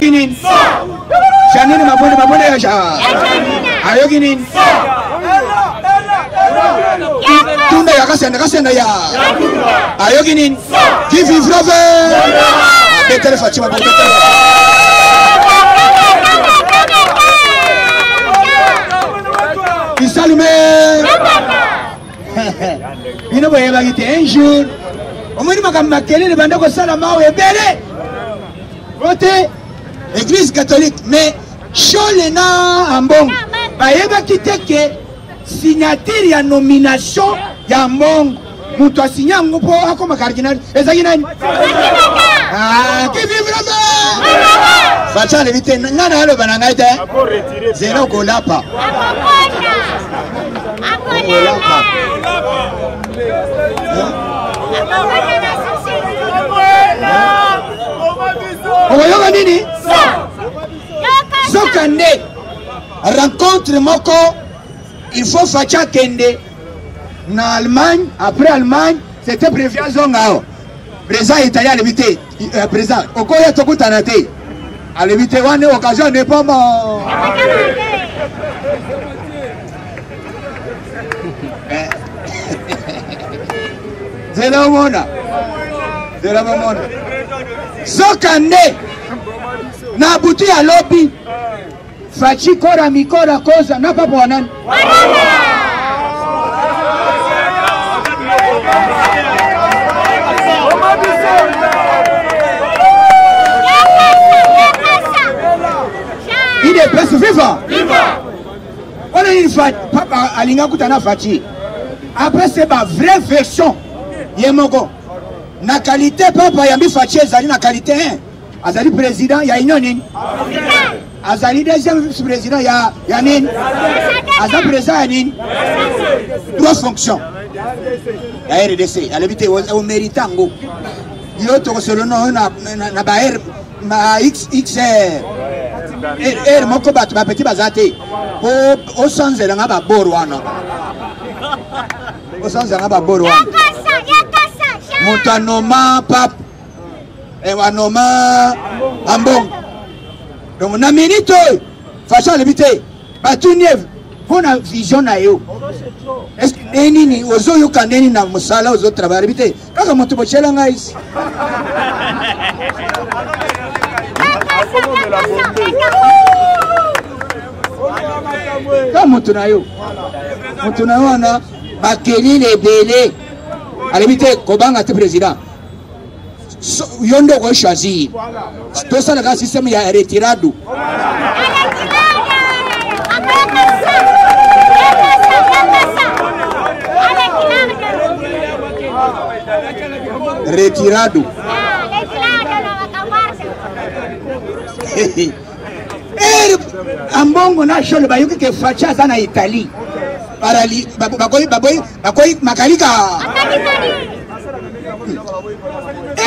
Nini? Janine mabonde mabonde ya ja. Ayoki nini? Tunda ya kasenda kasenda ya. Ayoki nini? Qui vivra verra. Betele Fatima betele. Isalume. Bino boyebaki te un jour omoni makambo makelele banda kosala mawa ebele ote église catholique mais shole na ambongo bayebaki te ke signature ya nomination ya ambongo moto asinya yango mpo akoma cardinal ezalaki nani ah, qui vivra faci alobi te ngai naloba na ngai te zela okolapa okolapa okoyoka nini soka nde rencontre moko il faut faci akende na allemagne après allemagne c'était prévu azonga awa président italie alobi te euh, président okoya tokutana te alobi te wana occasion n'est pas mort zela omona zela bomona zoka nde na butu ya lobi faci kora mikora koza na papa wa nani idps viva wana nini papa alinga kuta na faci après c'est ba vraie version ye moko na qualité papa yambi faci ezali na qualité 1 azali président ya union nini azali deuxième vice président ya, ya nini aza président ya nini trois fonctions ya rdc alobi te omérite yango yo tokosolono na, na, na ba r ma xxr r moko bato bapeti baza te po osanzela nga babor wana osanzela nga babor wana moto anoma pape eh, anoma ambongo donc na minute oyo façon alobi te batuni ye mpo na vision na yo estce nde nini ozoyoka nde nini na mosala ozotravaille alobi te kaka moto botyela ngai ka moto na yo moto na yo wana bakelile ebele alobi te kobanga te président yo nde okoki choisir tosalaka système ya retirado retirado ere ambongo na shole bayoki ke faci aza na italie bakoyi makalika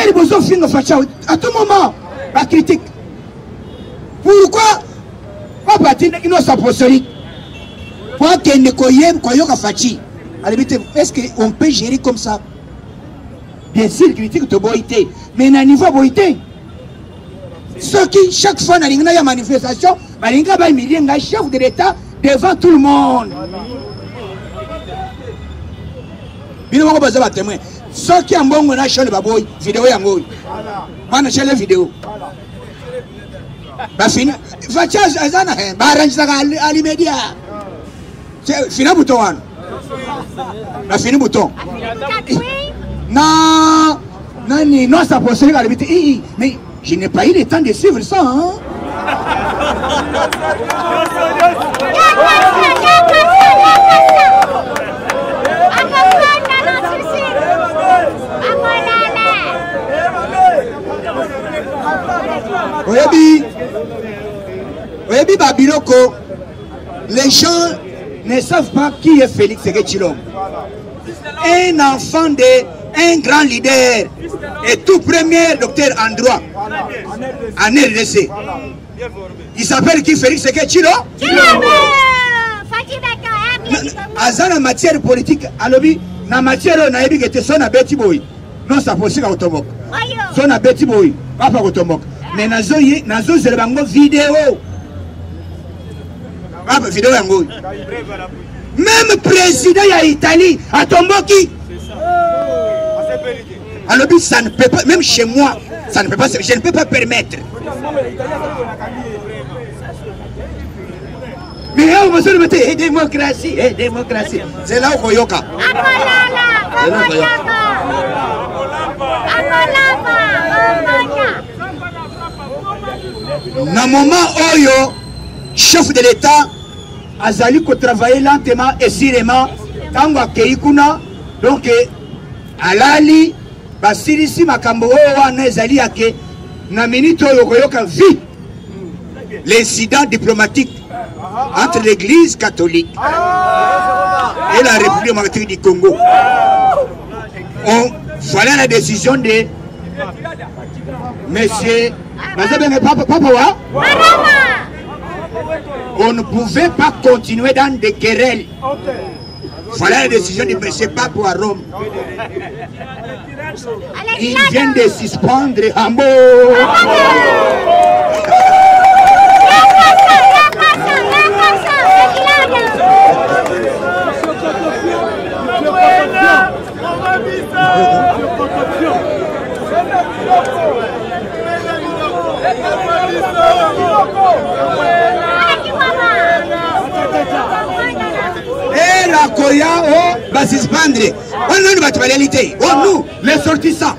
ere bozofinga faci à tout moment bacritique pourquoi papa atindaki nyonso apostolique po akende koyoka faci alobi te est ce que on peut gérer comme ça bien sûr critique toboyi te mais na niveau aboyi te soki chaque fois nalingi naya manifestation balingi ka bahumilie ngai chef de l'état devant tout le monde bino moko baza batémoin soki ya mbongo na shole baboyi video yango oyo wana shele video bafina faci aza na eh, baarrangisaka alimedia fina bouton wana bafini bouton na nani non apostolique alobi te ii mais je n'ai pas eu le temps de suivre ça hein? oyebi oyebi babiloko les gens ne savent pas qui est Félix Tshilombo un enfant de un grand leader et tout premier docteur en droit en RDC. Il s'appelle qui Félix Tshilo aza na matière politique alobi na matière oyo nayebi ke te so nabeti boyi non ça possible kotomboka so nabeti boyi papa kotomboka. Mais nazozela bango video. Papa video yango oyo. Même président ya Italie atomboki. Alobi ça ne peut pas, même chez moi, ça ne peut pas, je ne peux pas permettre. Mais awa bazoloba te eh, démocratie, eh, démocratie. C'est là okoyoka. Akolala, C'est là okoyoka. Akolapa, Na moment oyo chef de l'État azali kotravailler lentement et sûrement, ntango akei kuna, donc alali basilisi makambo oyo wana ezali yake na minute oyo okoyoka vie l'incident diplomatique entre l'Église catholique et la République démocratique du Congo. Voilà la décision de Monsieur Papa, Papa wa? On ne pouvait pas continuer dans des querelles. Voilà la décision de Monsieur Pape à Rome. Il vient de suspendre Hambo. Era koya o basuspendre oyo nani bato baleli te o nous les sortissants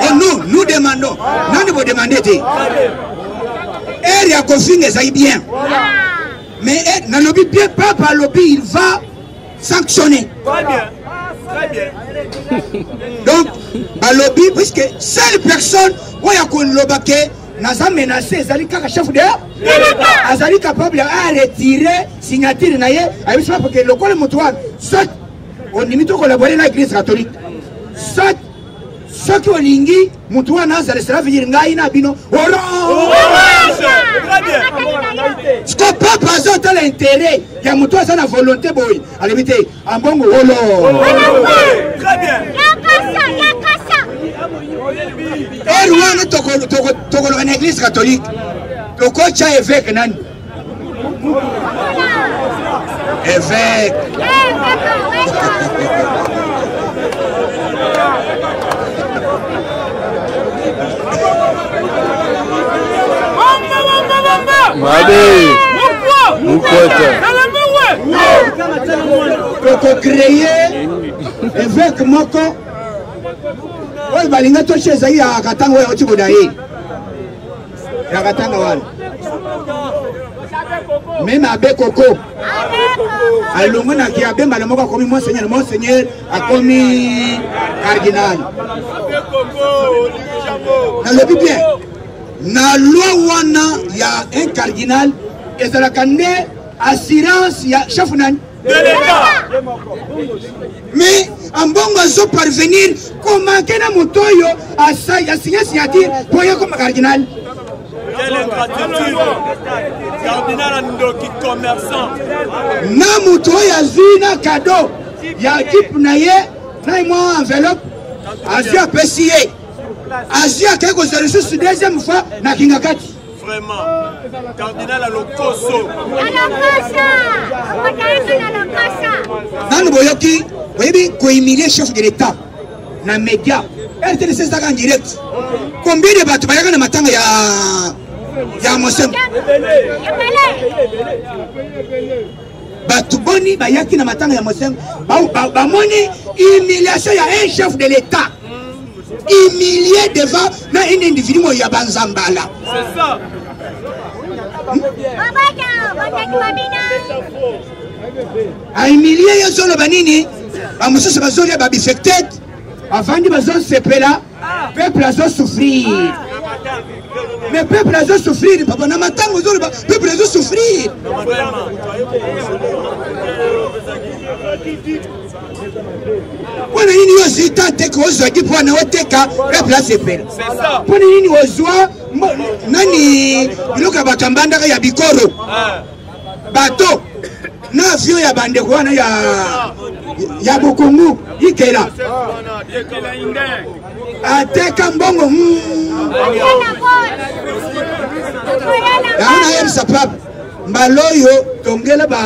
o nous nous demandons nani bodemande te ere ya kofinga ezali bien mais eh, nalobi bien papa alobi il va sanctionner. Très bien. Très bien. Donc balobi puisque seule personne oyo akoloba ke naza menacé ezali kaka chef de azali capable ya retirer signature na ye, ayebisi papa ke lokola moto wana soki ondimi tokolabore na église catholique, soki soki olingi moto wana azala, cela veut dire ngai na bino orange. Très bien. Siko papa azotala intérêt ya moto aza na volonté boye, alobi te ambongo wolo. Très bien. Ere wana tokoloka na église catholique tokotya évêque nani évêque. Mabe. Mukwata. Tokocréer évêque moko oyo balinga totia ezali ya Katanga oyo auti koda ye ya Katanga wana, même abbé Koko alongwe na ki abbé, mbala moko akomi monseigneur, monseigneur akomi cardinal. Nalobi bien, na loi wana ya un cardinal ezalaka nde assurance ya chef nani de l'État. Mais ambongo azo parvenir komanke na moto oyo asigne signature mpo ye koma cardinal. Quelle ingratitude. Cardinal Ndoki commerçant. Na moto oyo azwi na cadeau ya type na ye na mwa enveloppe, azwi apesi ye, azwi akei kozwa lisusu deuxième fois na kinga kati. Vraiment. Cardinal Alokoso. Nanu boyoki, boyebi kohumilie chef de l'État na média RTNC ezalaka en direct. Combien de bato bayaka na matanga ya Mosembo? Bato boni bayaki na matanga ya Mosengo? Bamoni humiliation ya un chef de l'État humilié devant na un individu moyo ya banzambala. C'est ça. Ahumilie ye, ozoloba nini? Bamosusu bazolia babifected, bavandi bazosepela, peuple azosouffrir. Mais peuple azosouffrir, papa, na matango ozoloba peuple azosouffrir. Vraiment. Mpona nini yo ozwi ta teke ozwaki mpo wana oteka, peuple asepela? C'est ça. Mpona nini ozwa nani biloko ya bato ya mbandaka ya bikoro bato na avion ya bandeko wana ya bokongu ikela? Ateka mbongo. Yango nayebisa pape mbala oyo tongela ba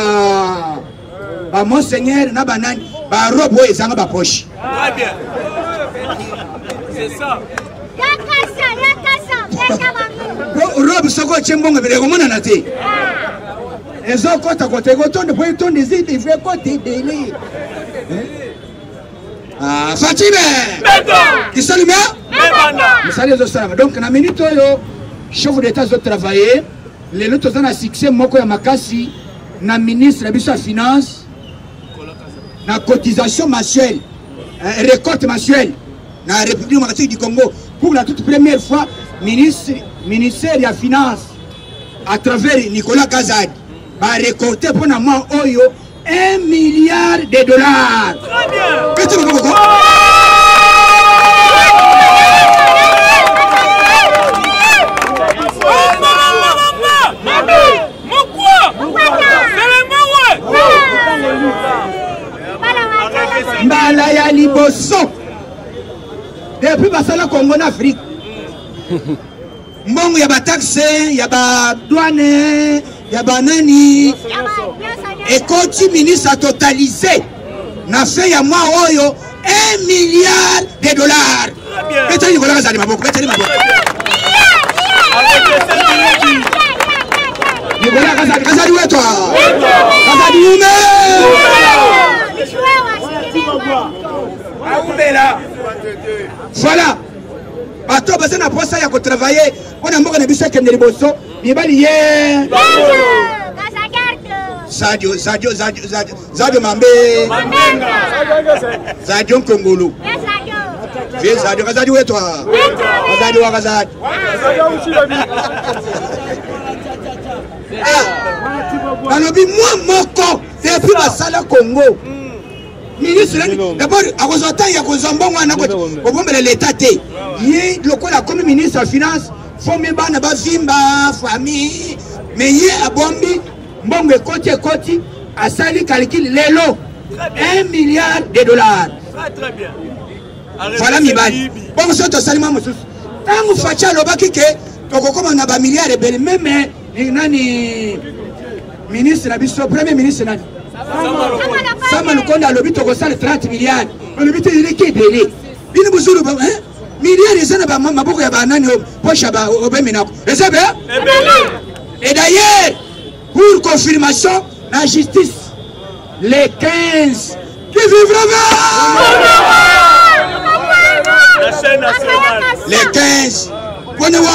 ba monseigneur na banani ba robe oyo ezanga ba poche. Très bien. C'est ça. Robe soki otie mbongo ebele ekomonana te. Ezokota kota ekotonda po etonda eza ifo ekota ebele. Ah, Fatime kisalima mosala ezosalama. Donc na minute oyo chef d'état azotravaille lelo, toza na succès moko ya makasi na ministre na biso ya finance na cotisation mensuelle, récolte mensuelle na République démocratique du Congo. Pour la toute première fois, ministre ministère ya finance à travers Nicolas Kazadi barécolte mpona mwa oyo 1 milliard de dollars. Très bien. Petit maboko. Mbala ya liboso depuis basala Congo na Afrique, mbongo ya bataxe, ya badouane, ya banani ekoti, ministre atotalize na fin ya mwa oyo 1 milliard de dollars. Beteli Nicolas Kazadi maboko, beteli maboko. Nicolas Kazadi, Kazadi wetwa, Kazadi ume aumela. Voilà bato baza na posa ya kotravaille mpo na mboka na biso ekende liboso. Mibali ye Zadio, Zadio, Zadio, Zadio, Zadio Mambe, Zadio Nkongolo, vie Zadio, Kazadi wetwa, Kazadi wa Kazadi. Balobi mwa moko depuis basala Congo, ministre d'abord akozwa ntango ya kozwa mbongo wana kobombela leta te. Ye lokola akomi ministre ya finance, fomi bana bavimba famille, mais ye abombi mbongo, ekoti ekoti, asali calcul lelo 1 milliard de dollars. Très bien. Voilà mibali. Bongo soki tosali mwa mosusu, ntango Fatshi alobaki ke tokokóma na bamilliard ebele, même nani, ministre na biso, premier ministre nani, Sama Lukonde, alobi tokosala 30 milliard, alobi te eleki ebele. Bino bozulu milliard eza na maboko ya banani, poche ya obeminako eza be. Et d'ailleurs, pour confirmation na justice les 15, qui vivra verra. La chaîne nationale. Les 15 pone wa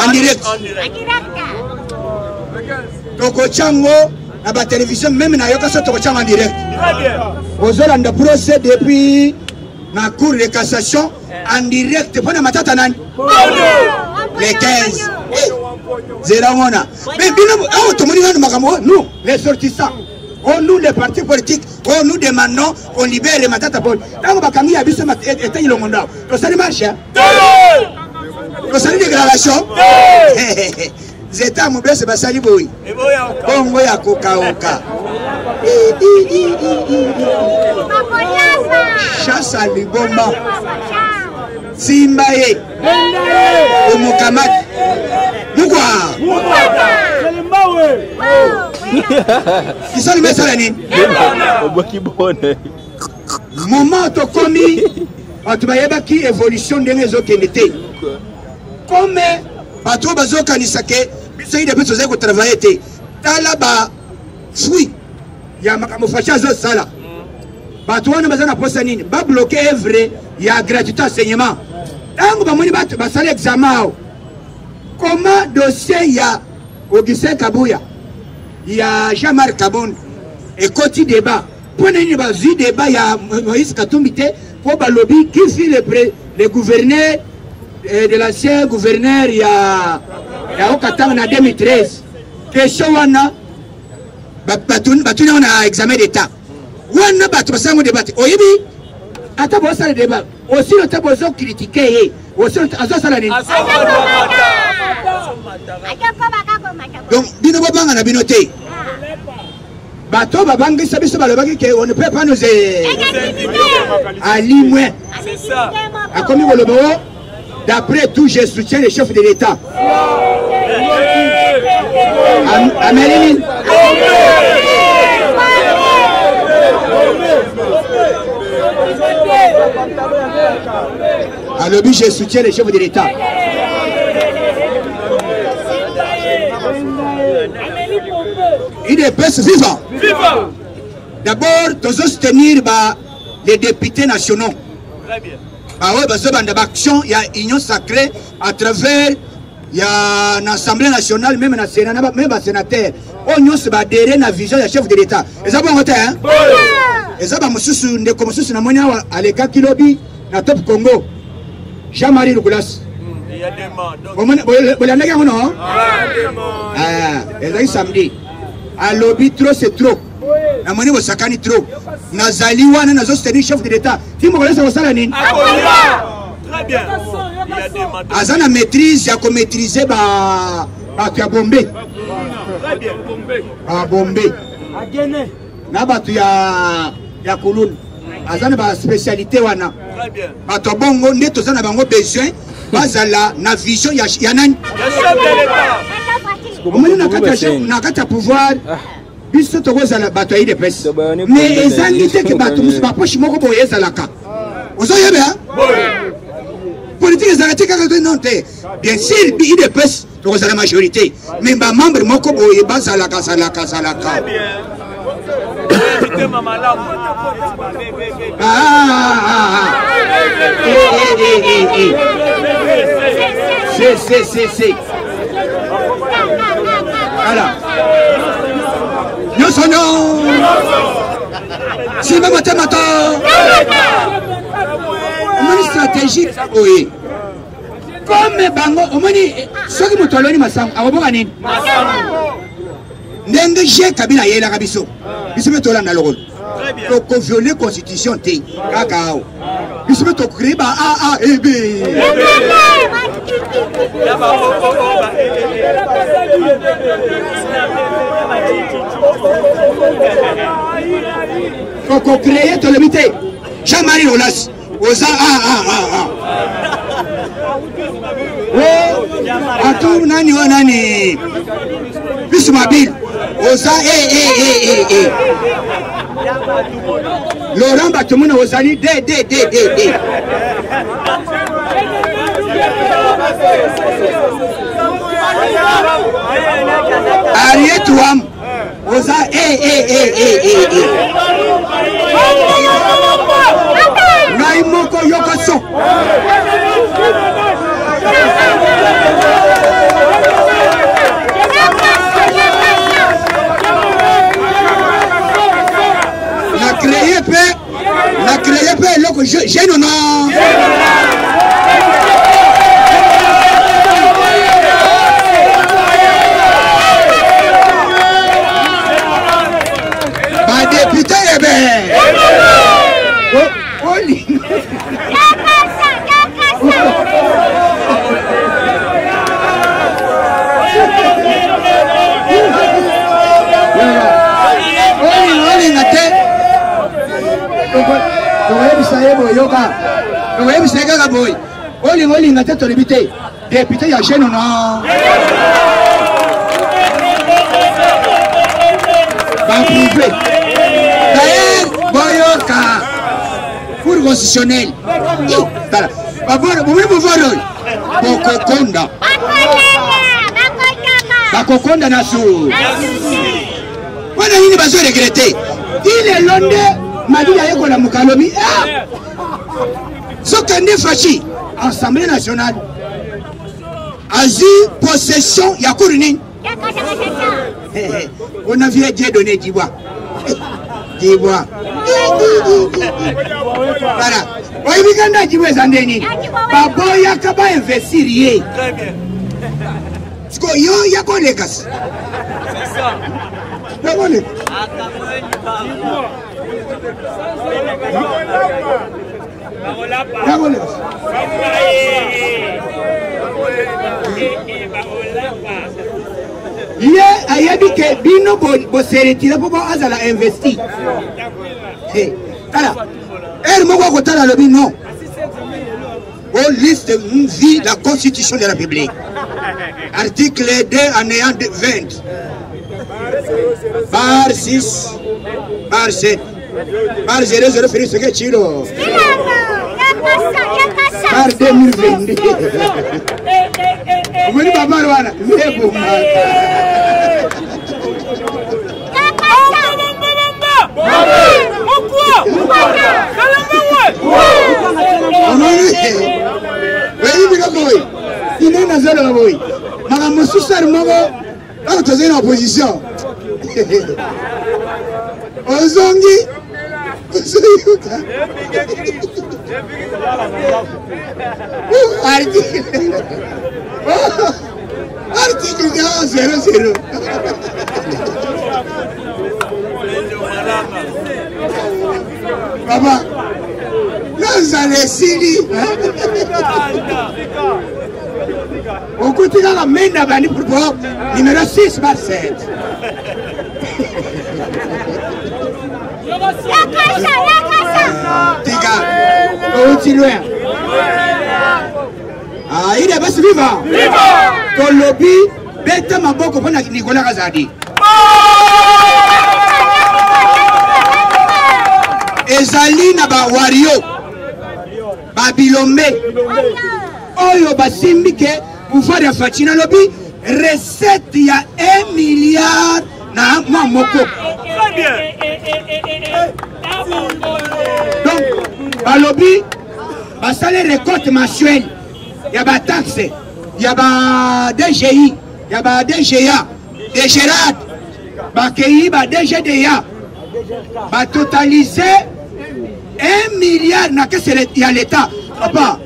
en direct. En direct. Tokotyango na batelevizio, même nayoka so tokotyango en direct. Très bien. Ozolanda procès depuis na cour de cassation en direct mpo na Matata nani, les 15. Zela mona, mais bino awa tomoni nanu makambo. Nous les sortissants, oh, nous les partis politiques, oh, nous demandons qu'on libère les Matata Paul. Ntango bakangi ya biso etangi Longondo awa, tosali marche, tosali déclaration, zeta mobese basali boye bongo ya kokauka, chasse liboma, simba ye omokamati mukwa kisali mesala nini. Obwaki bone. Moment tokomi, bato bayebaki évolution ndenge ezokende te. Comme bato oyo bazokanisa ke biso UDPS tozali kotravaille te, tala ba fruit ya makambo Fatshi azosala. Bato wana baza na posa nini? Babloke œuvre ya gratuité enseignement. Ntango bamoni bato basali examen awa, comment dossier ya Augustin Kabuya, ya Jean-Marc Kabund ekoti débat, mpo na nini bazwi débat ya Moïse Katumbi te? Mpo balobi qui fut le gouverneur de l'ancien gouverneur ya Haut-Katanga na 2013. Question wana batuni yango na examen d'état wana, bato basalango débat te. Oyebi, ata bosala débat osilo te, bozocritiquer ye osilo te, azosala nini? Donc bino bobanga na bino te. Bato babangisa biso balobaki ke on ne peut pas nous alimwe. Akomi koloba o d'après tout je soutiens le chef de l'État. Ameli nini? Alobi je soutiens le chef de l'État. UDPS viva! Viva! D'abord, tozo soutenir ba les députés nationaux. Très bien. Ba oyo bazo banda ba action ya Union sacrée à travers ya na Assemblée nationale même na Sénat même ba sénateur. Oyo nyonso ba adhérer na vision ya chef de l'État. Eza bongo te hein? Eza ba mosusu ndeko mosusu na moni awa alekaki lobi na Top Congo. Jean-Marie Lukulas. Bolandaki yango no? Ah, ezalaki samedi. Alobi trop c'est trop. Namoni bosakani trop. Nazali wana nazo soutenir chef de l'État. Ti mokolo nyonso akosala nini? Aza na maîtrise ya komaîtrise ba bato ya Bombe. Ba Bombe. Na bato ya ya kuluna. Aza na ba spécialité wana. Bato ya bongo nde toza na bango besoin bazala na vision ya, ya nani? Omoni na kati ya pouvoir biso tokozala bato ya UDPS mais ezangi te ke bato mosusu bapoche moko boye ezalaka ozoyeba politique ezalaka te kaka non te bien sûr UDPS tokozala majorité mais bamembre moko boye bazalaka zalaka zalaka. C, C, C, C. Voilà. Nyonso nyo. Simba motema to. Omoni stratégie oye. Comme bango omoni soki moto aloni masango akoboka nini? Ndenge je Kabila ayelaka biso. Biso mpe tolanda lokolo. Tokoviole constitution te kaka awa. Biso mpe tocree ba A A E B. Tokocree tolobi te. Jean-Marie Rolas oza A A A A. O atu nani o nani biso mabile oza E E E E E. Laurent Batumuna ozali D D D D D. Ariet Wam oza E E E E E E. Ngai moko yoka son. Na créé pe, na créé pe eloko jeune non. Ba député ebe. Oli. Olinga te tokoyebisa ye boye yoka tokoyebisa ye kaka boye olinga olinga te tolobi te député ya jeune no baprouve d'ailleurs boyoka cour constitutionnelle tala bomoni pouvoir oyo bokokonda bakokonda na su mpona nini bazo regrete ti lelo nde Madidi ayekola mokalomi soki nde Fatshi Assemblée nationale azwi possession ya cour nini? On a vu Dieu donner Djiboua. Djiboua. Voilà. Oyebi kanda Djiboua eza nde nini? Baboyaka ba investir ye. Siko yo ya koleka si. Ya koleka. Ya koleka. Ye ayebi ke bino boseretire mpo azala investi. Tala, heure moko akotala alobi non. Au liste vit la constitution de la République. Article 2 anéant 20. Bar 6, bar 7, bar 0, 0, Félix Tshisekedi Tshilombo. Bar 2022. Omoni babar wana ebomaka. Omoni oyebi biloko oyo ine nazoloba boye makambo mosusu ari moko oyo tozali na opposition ozongi ozoyoka article article 00. Papa, nazala esili okuti kaka menda bandi po numero 6 bar 7. Tika outi loin. Ah, il est basi viva. Tolobi beta maboko mpona Nicolas Kazadi. Ezali na ba wario babilombe oyo basimbi ke pouvoir ya Fatshi. Nalobi recette ya 1 milliard na mwa moko. Donc balobi basali récolte mensuelle ya bataxe ya ba DGI, ya ba DGA, DGRAD, bakei ba DGDA, batotalise 1 milliard na kese ya l'État. Papa,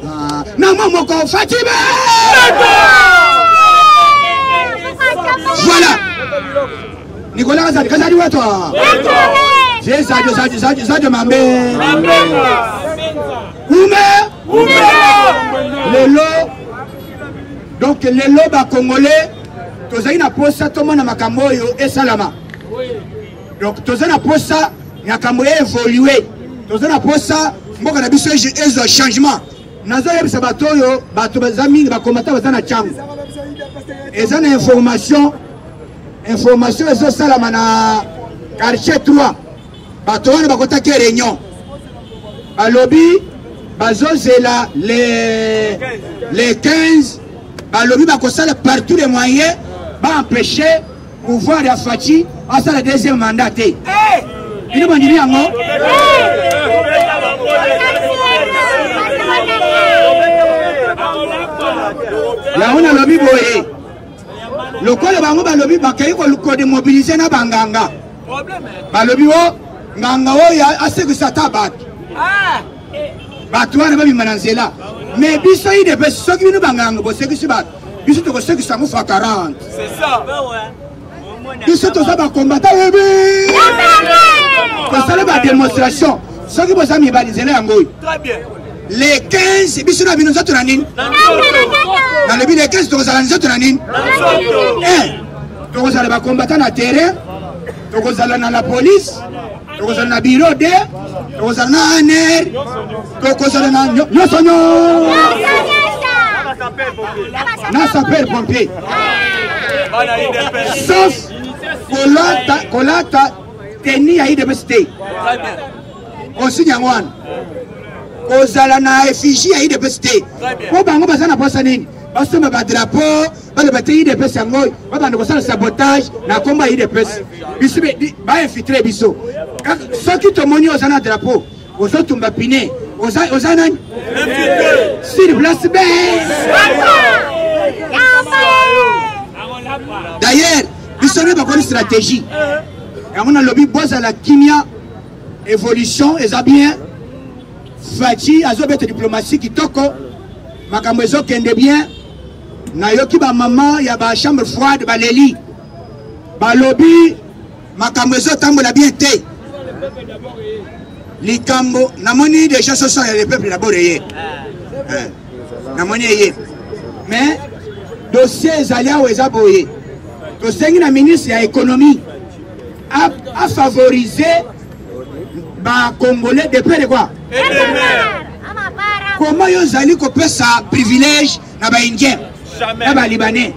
na mwa moko Fatshi. Voilà. Nicolas Kazadi, Kazadi wetu. Je Zadio, Zadio, Zadio, Zadio Mambe. Ume. Lelo. Donc lelo ba Congolais tozali na posa tomona makambo oyo esalama. Donc tozali na posa makambo ya évoluer. Tozali na posa mboka na biso ezwa changement. Nazoyebisa bato oyo bato baza mingi bakomata baza na ntango. Eza na information, information ezosalama na quartier 3. Bato wana bakotaki réunion. Balobi bazozela les 15, balobi bakosala partout les moyens ba empêcher pouvoir ya Fatshi asala deuxième mandat te. Bino bandimi yango? Yango nalobi boye, lokola bango balobi bakei kodemobilize na banganga, balobi o nganga oyo asekisa ata bato, bato wana babima na nzela. Mais biso UDPS, soki bino banganga bosekisi bato, biso tokosekisa yango fois 40. Biso toza bakombata yebi tosala badémonstration. Soki boza mibali, nzela yango oyo le 15 biso na bino nzoto na nini? Nalobi le 15 tokozala nzoto na nini? Tokozala bakombata na terrain, tokozala na la police, tokozala na bureau de, tokozala na ANR, tokozala na nyonso nyonso na sapeur pompier, sauf kolata tenue ya UDPS te. Consigne yango wana, kozala na effigie ya UDPS te, mpo bango baza na posa nini? Basomba badrapeau, baloba te UDPS yango, babanda kosala sabotage na kombo ya UDPS. Biso bainfiltre biso. Soki tomoni oza na drapeau, ozotumba pine, oza nani sur place be. D'ailleurs biso nde bakoli stratégie yango. Nalobi bozala kimia, évolution eza bien. Fatshi azobeta diplomatie kitoko, makambo ezokende bien. Nayoki bamama ya ba chambre froide baleli, balobi makambo ezotambola bien te. Likambo namoni déjà soso ya le peuple d'abord eye, namoni eye, mais dossier ezali awa, eza boye. Tosengi na ministre ya économie afavoriser ba Congolais de près de quoi? Comment yo ozali kopesa privilège na ba Indiens na ba Libanais?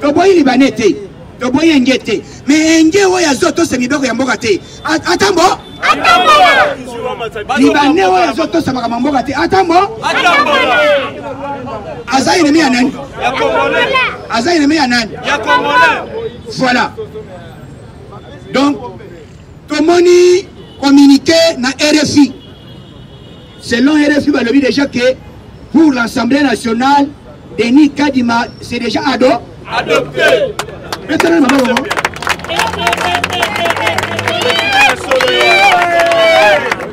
Toboyi Libanais te, toboyi Indien te, mais Indien oyo azotosa mibeko ya mboka te atambo Libanais oyo azotosa makambo ya mboka te atambo aza ennemi ya nani? Aza ennemi ya nani? Voilà. Donc tomoni communiqué na RFI. Selon RFI balobi déjà que pour l'Assemblée nationale, Denis Kadima c'est déjà ado adopté. Maintenant, maman.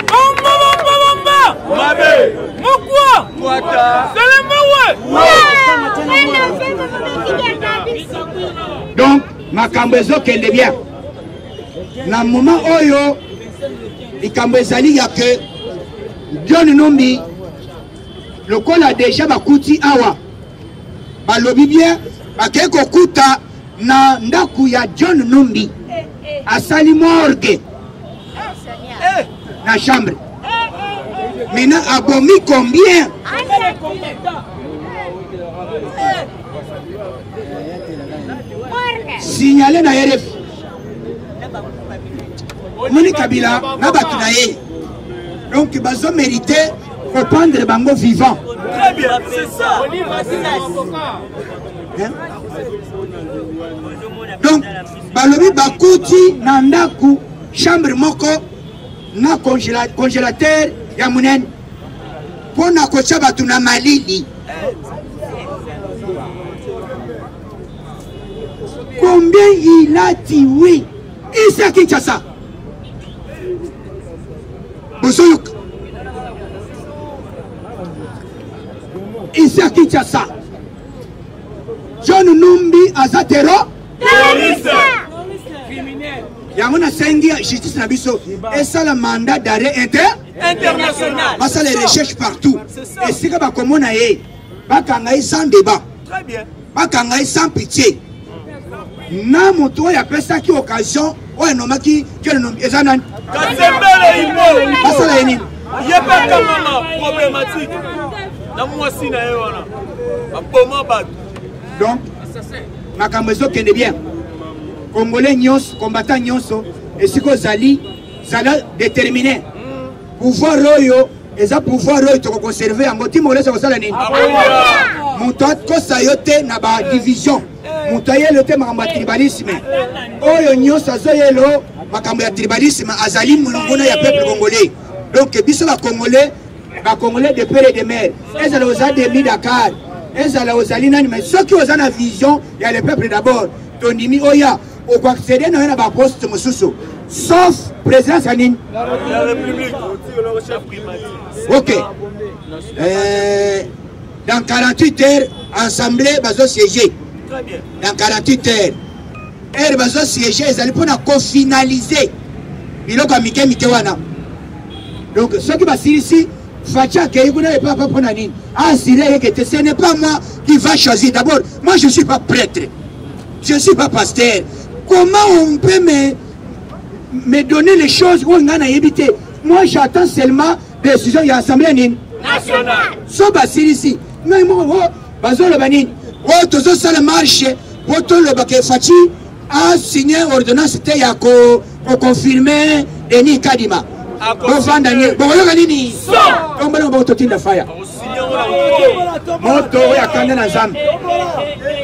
Bomba, bomba, bomba! Mabe! Mokwa! Mwata! Selemawe! Donc, makambo ezokende bien. Na moment oyo likambo ezali ya ke John Numbi lokola deja bakuti awa balobi bien bakei kokuta na ndako ya John Numbi asali morgue na chambre maintenant abomi combien? Signale na RF omoni Kabila na bato na ye donc bazo mérite kopendre bango vivant. Très bien, c'est ça. Hein? Donc balobi bakuti na ndako chambre moko na congélateur ya monene mpo na kotya bato na malili. Combien il a tué ici à Kinshasa? Bozoyoka. Ici à Kinshasa, John Numbi aza terro terroriste. Yango nasengi justice na biso esala mandat d'arrêt international, basala recherche partout esika bakomona ye bakanga ye sans débat, bakanga ye sans pitié. Na moto oyo apesaki occasion oyo anomaki John Numbi eza nani? Kasembele Ibo. Basala ye nini? Ye mpe akangama problématique na mwasi na ye wana baboma bato. Donc makambo ezokende bien. Congolais nyonso, combattant nyonso, esika ozali zala déterminé. Pouvoir oyo eza pouvoir oyo tokokonserve yango ti mokolo kosala nini? Moto akosa yo te na ba division, moto ayelo te makambo ya tribalisme. Oyo nyonso azoyelo makambo ya tribalisme azali molongona ya peuple congolais. Donc biso ba congolais, ba congolais de père et de mère, ezala oza demi Dakar, ezala ozali nani, mais soki oza na vision ya le peuple d'abord, tondimi oya okoaccéder na yo na ba poste mosusu sauf présidence ya nini? La République. Ok. Dans 48 heures, assemblée bazo siéger. Dans 48 heures, heure bazo siéger ezali mpona kofinaliser biloko ya mike mike wana. Donc soki basilisi Fatshi akei kuna epa papa mpona nini? Assuré ye que ce n'est pas moi qui va choisir. D'abord, moi je suis pas prêtre, je suis pas pasteur. Comment on peut me donner les choses oyo ngai nayebi te? Moi j'attends seulement décision ya assemblée nini nationale. So basilisi ngai moko o bazoloba nini? Oyo tozosala marche po toloba ke Fatshi a signé ordonnance te ya koconfirme Denis Kadima. Bovanda nie bokoyoka nini? Tombala maboko totinda faya moto oyo akanda na Nzambe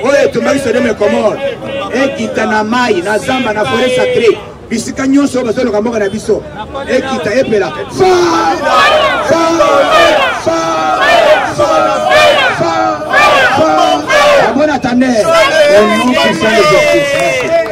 oyo etumbaki Sodome Gomorrhe ekita na mai na zamba na forêt sacrée bisika nyonso oyo bazoloka mboka na biso ekita epela fa fa fa fa fa fa. Bon attendez au nom puissant de Jésus.